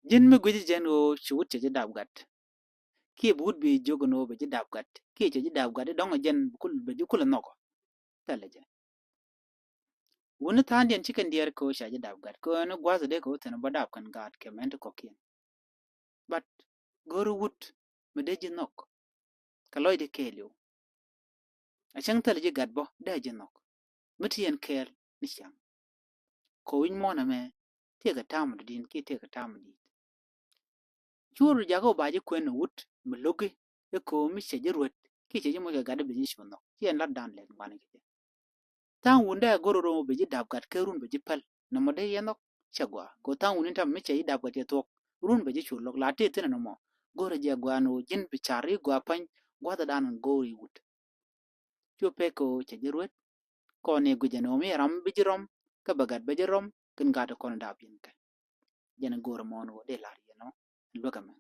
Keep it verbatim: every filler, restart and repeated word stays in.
Ji̱n mi gui̱ci jɛn ɣöö ci wut cɛ ji̱ dap gat. Kiɛ bi wut bi jiök ɛn ɣöö bɛ ji̱ dap gat kiɛ cɛ ji̱ dap gat i̱ dɔ̱ŋ ɛ jɛn bɛ ji̱ kulɛ nhɔk ɔ. Thilɛ jɛ. Wuni tha̱a̱ŋdiɛn ci kɛn diɛɛr kɛ ɣöö ca ji̱ dap gat kɛ ɣöö ni gua̱a̱th ɛ dee kɛ wä thi̱n bä dap kɛn gaat kɛ mɛn ti kɔ̱kiɛn. But go̱o̱ri wut mi dee ji̱ nhɔk kɛ lɔcdɛ kɛɛliw. A cäŋ thilɛ ji̱ gat bä dee ji̱ nhɔk mi ti yɛn kɛɛl ni ciaŋ. Kɛ wi̱c muɔ̱ɔ̱n ɛmɛ tiɛɛkɛ ta̱a̱m dɔ̱diɛn kiɛ tiɛɛkɛ ta̱a̱m di̱i̱t. Cuɔr jakä ba ji̱ kuɛn wut mi lo̱ki i̱ ko̱o̱m mi cɛ ji̱ ruet kiɛ cɛ ji̱ moc kɛ gat bi ji̱ cu nhɔk ci ɛn lat dan lɛt ŋuan kɛ jɛ. Tha̱a̱ŋ wun dee go̱r ro̱o̱ŋ bi ji̱ dap gat kɛ run bi ji̱ päl nɔmɔ dee yɛ nhɔk cɛ gɔaa kɛ tha̱a̱ŋ wun in tam mi cɛ ji̱ dap gat cɛ thuɔ̱k run bi ji̱ cu lo̱k la tëë thi̱n nɔmɔ. Go̱r jɛ gɔaa ni wä ji̱n bi car i̱ gɔaa pa̱ny gua̱thdan go̱r i̱ wut. Cu pek kɛ ɣöö cɛ ji̱ ruet kɔn i̱ gui̱cɛ ni ɣöö mi ram bi ji̱ rɔm kä bɛ gat bɛ ji̱ rɔm kɛn gat kɔn dap yɛn kɛ. Jɛn go̱o̱r mɔɔn ɣöö dee la̱r yɛn ɔ luäk ɛmɛ.